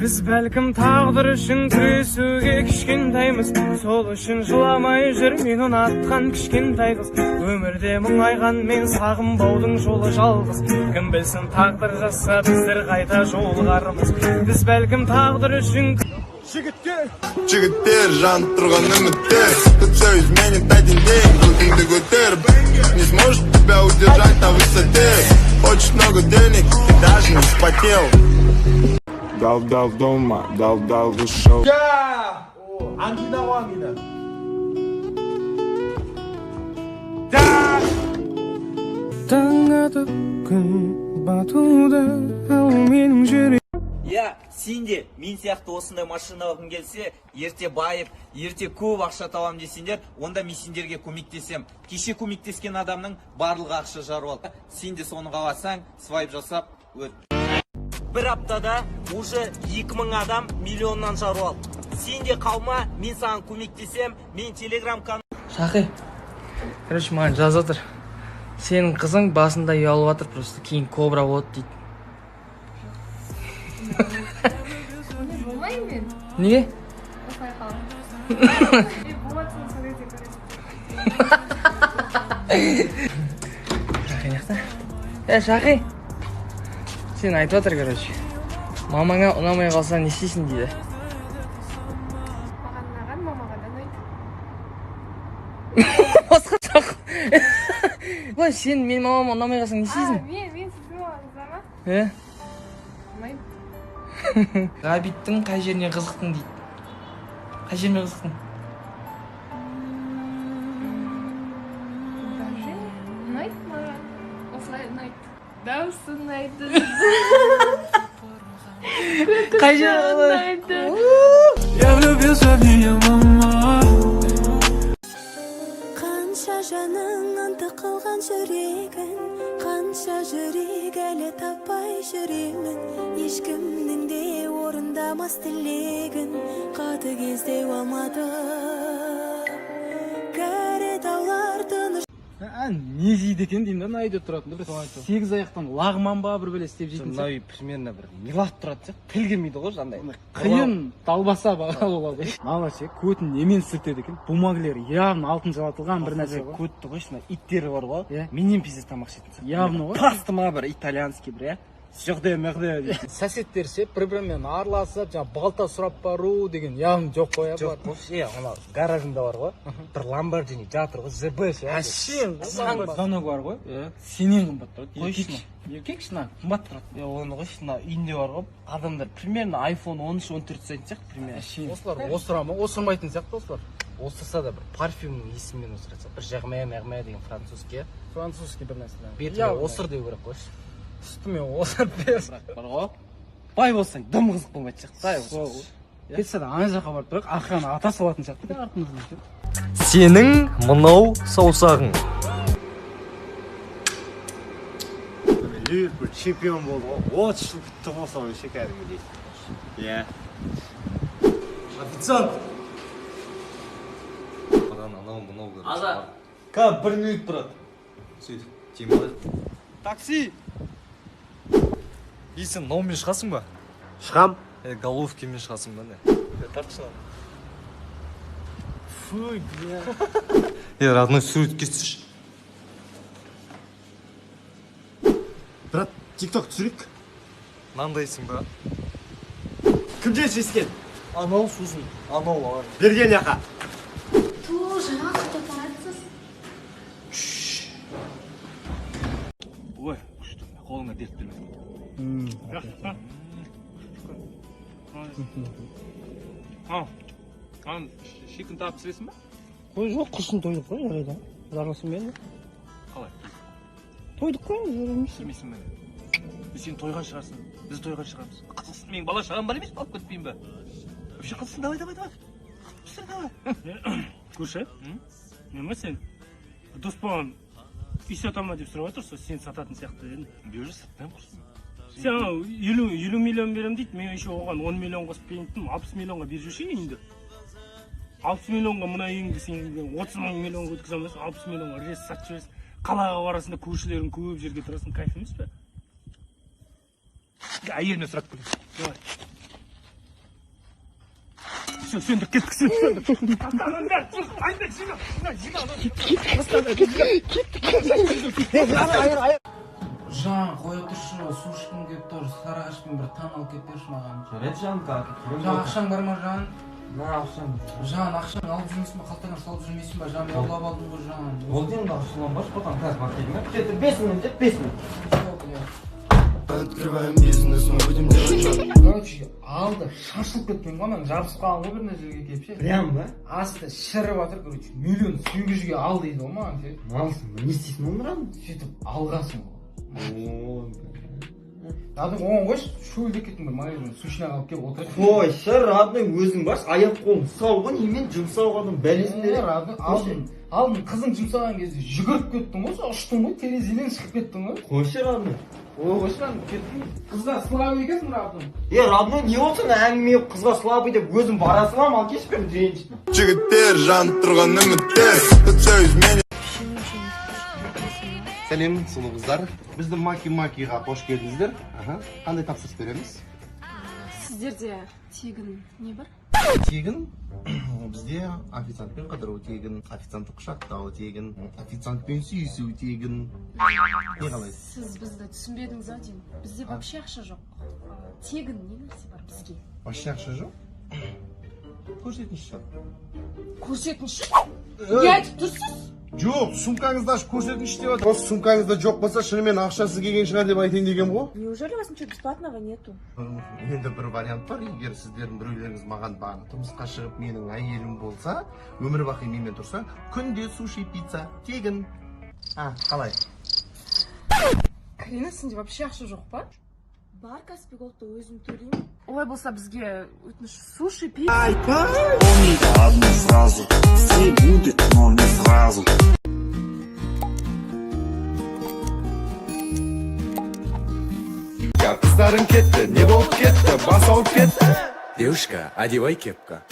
Біз бәлкім тағдыр үшін күресуге кішкентаймыз, сол үшін жыламай жүр мен ұнатқан кішкентай қыз. Өмірде мұңайғанмен сағынбаудың жолы жалғыз. Кім білсін, тағдыр жазса, біздер қайта жолығармыз. Біз бәлкім тағдыр үшін Жігіттер, жанып тұрған үміттер. Тут все изменит один день. Көтіңді көтер. Не сможет тебя удержать на высоте. Хочешь много денег, ты даже не вспотел. Дал-дал дома, дал-дал вышел. Ангина ғой, ангина. Таң атып, күн батуда, ал менің жүрегім Иә, сен де мен сияқты осындай машина алғың келсе, ерте байып, ерте көп ақша табамын десеңдер, онда мен сендерге көмектесем. Кеше көмектескен адамның барлығы ақша жарып алды. Сен де соны қаласаң, свайп жасап өт. Бір аптада уже 2000 адам миллионнан жарып алды. Сен де қалма, мен саған көмектесем, мен телеграм канал Шақи, короче, маған жазып жатыр: сенің қызың басында ұялып жатыр, просто кейін кобра болады дейді. Болмаймын мен. Неге? Осылай қаламын. Е, болатсың сол кезде, көресің. Шақи мына жақта. Е, Шақи, сен айтып жатыр, короче, мамаңа ұнамай қалса, не істейсің дейді. Маған ұнаған мамаға да ұнайды. Басқа сұрақ. Былай, сен менің мамама ұнамай қалсаң, не А, істейсің? мен сіздің мамаңызға ма? Е. Ұнайды. Ғабиттің қай жеріне қызықтың дейді. Қай жеріне қызықтың? Даже ұнайды маған. Осылай ұнайды. Дауысы ұнайды. Қай жері? Ұнайды. Я влюбился в нее, мама. Қанша жаның ынтық қылған жүрегін, қанша жүрек әлі таппай жүремін. Ешкімнің де орындамас тілегін қатыгездеу Алматы. Кәрі таулар тыныш. Не жейді екен деймін да, мына үйде тұратын бір сегіз аяқтан лағман ба, бір бәле істеп жейтін Мына үй примерно бір миллиард тұратын сияқты, тіл келмейді ғой андай. Қиын колбаса баға болады. Мына ше, көтін немен сүртеді екен? Бумагалері явно алтын жалатылған бір нәрсе ғой. Көтті қойшы, мына иттері бар ғой. Иә. Менен пиздец тамақ ішетін сияқты. Явно ғой. Паста ма, бір итальянский бір, иә, сюрде мюрде дейді. Соседтер ше, бір бірімен араласып, жаңағы балта сұрап бару деген явно жоқ қой, иә? Жоқ қой. Е, ана гаражында бар ғой, бір Ламборджини жатыр ғой, ЖБ ше. Әшейін звонок бар ғой, сенен қымбат тұрады. Қойшы. Еркек мына қымбат тұрады. Е, оны қойшы, мына үйінде бар ғой, адамдар примерно iPhone 13, 14 ұстайтын сияқты примерно. Әшейін осылар осыра ма? Осырмайтын сияқты осылар. Осырса да, бір парфюмнің есімімен осырады сияқты, бір Жерме Мерме деген французский. Французский бір нәрсе. Бетіме осыр деу керек қойшы. Үстіме осырып бер. Бірақ бар ғой, бай болсаң, дым қызық болмайтын сияқты бай Сол. болсаң. Кетсе де, ана жаққа барып тұрайық, охрана ата салатын сияқты да артымыздан ше. Сенің мынау саусағың. Ливерпуль чемпион болды ғой, 30 жыл күтті ғой соны ше, кәдімгідей, иә. Официант! Маған анау мынау. Аза. Ка, бір минут, брат. Сөйтіп демалайық. Такси. И сен мынаумен шығасың ба? Шығам. Е, Головкинмен шығасың ба, не? Тартшы. Фу, бля. Е, родной, суретке түсші. Брат, Тик Ток түсірейік. Мынандайсың ба? Кімден шешкен? Анау, сосын анау ағай. Берген жаққа. Ту, жаңа қайда баратсыз? Ой, күшті, қолыңа дерт берме. Ан шикін тауып пісіресің ба? Ой, жоқ, құрсын, тойдық қой, жарайды, жарылсын бе? Қалай? Тойдық қой. Пісірмейсің бе? Сен тойған шығарсың, біз тойған шығармыз. Қызықсың, менің бала шағам бар емес пе, алып кетпеймін ба вообще? Қызықсың, давай, давай, давай, пісір, давай. Көрші, мен ба, сен дос балам үй сата ма деп сұрап жатыр, сол сен сататын сияқты едім. Мен уже сатпаймын, құрсын. Сен анау 50 миллион беремін дейді, мен еще оған 10 миллион қосып берейін дедім, 60 миллионға беріп жіберші үйіңді. 60 миллионға мына үйіңді сен 30 мың миллионға өткізе алмайсың, 60 миллионға рез сатып жібересің. Қалаға барасың да, көршілерің көп жерге тұрасың, кайф емес пе? Әйелімнен сұрап көрейін. Давай. Все, сөндір, кеттік, сөндір. Астананың бәрі, жүр, айда, жина, жина, жина. Жан, қоя тұршы, су ішкім келіп тұр. Сарыағашпен бір таң алып келіп берші маған. Жарайды, жаным. Жан, ақшаң бар ма, Жан? На, ақшам. Жан, ақшаңды алып жүрмейсің ба? Қалтаңа салып жүрмейсің ба, Жан? Мен ұрлап алдым ғой, Жан. Болды енді, ашуланбашы, потом қазір барып келейін. Күте тұр, 5 минут деп, 5 минут. Открываем бизнес, мы будем делать. Короче, алды шашылып кеткен ғой, анаң жабысып қалған ғой бір мына жерге келіп ше. Прям ба? Асты шіріп жатыр, короче, 1 800 000-ге ал дейді ғой маған ше. Малсың ба, не істейсің оны, мұраны? Сөйтіп алғансың ғой. Родной, оған қойшы, шөлдеп кеттім, бір магазин сушняк алып келіп отырып. Қойшы, родной, өзің баршы, аяқ қолың сау ғой, немен жұмсауға бәлесін. Е, родной, алдын қызың жұмсаған кезде жүгіріп кеттің ғой, сол ұштың ғой, терезеден шығып кеттің ғой. Қойшы, родной. Ой, қойшы, lan, кеттің. Қызға слабый екенсің, родной. Е, родной, не болсын, әңгіме қызға слабый деп өзім бара саламын, ал келші бері, ренжітіп. Жігіттер, жанып тұрған үміттер. Тут все изменит. Сәлем, сұлу қыздар! Біздің Маки Макиға қош келдіңіздер. Аха, қандай тапсырыс береміз? Сіздерде тегін не бар? Тегін бізде официантпен қыдыру тегін, официантты құшақтау тегін, официантпен сүйісу тегін. Не қалайсыз? Сіз бізді түсінбедіңіз ау деймін. Бізде вообще ақша жоқ. Тегін не нәрсе бар бізге? Вообще ақша жоқ? Көрсетіңізші. Көрсетіңізші? Не айтып тұрсыз? Жоқ, сумкаңызды ашып көрсетіңізші деп жатыр. Осы сумкаңызда жоқ болса, шынымен ақшасыз келген шығар деп айтайын деген ғой. Неужели у вас ничего бесплатного нету? Енді бір вариант бар: егер сіздердің біреулеріңіз маған бағана тұрмысқа шығып, менің әйелім болса, өмір бақи менімен тұрса, күнде суши, пицца тегін. А қалай? Карина, сенде вообще ақша жоқ па? Бар, Каспи Голдты өзім төлеймін. Олай болса, бізге, өтініш, суши, пицца. Одну фразу. Все будет, но не сразу. Қыздарың кетті, не болып кетті, бас ауырып кетті. Девушка, одевай кепка.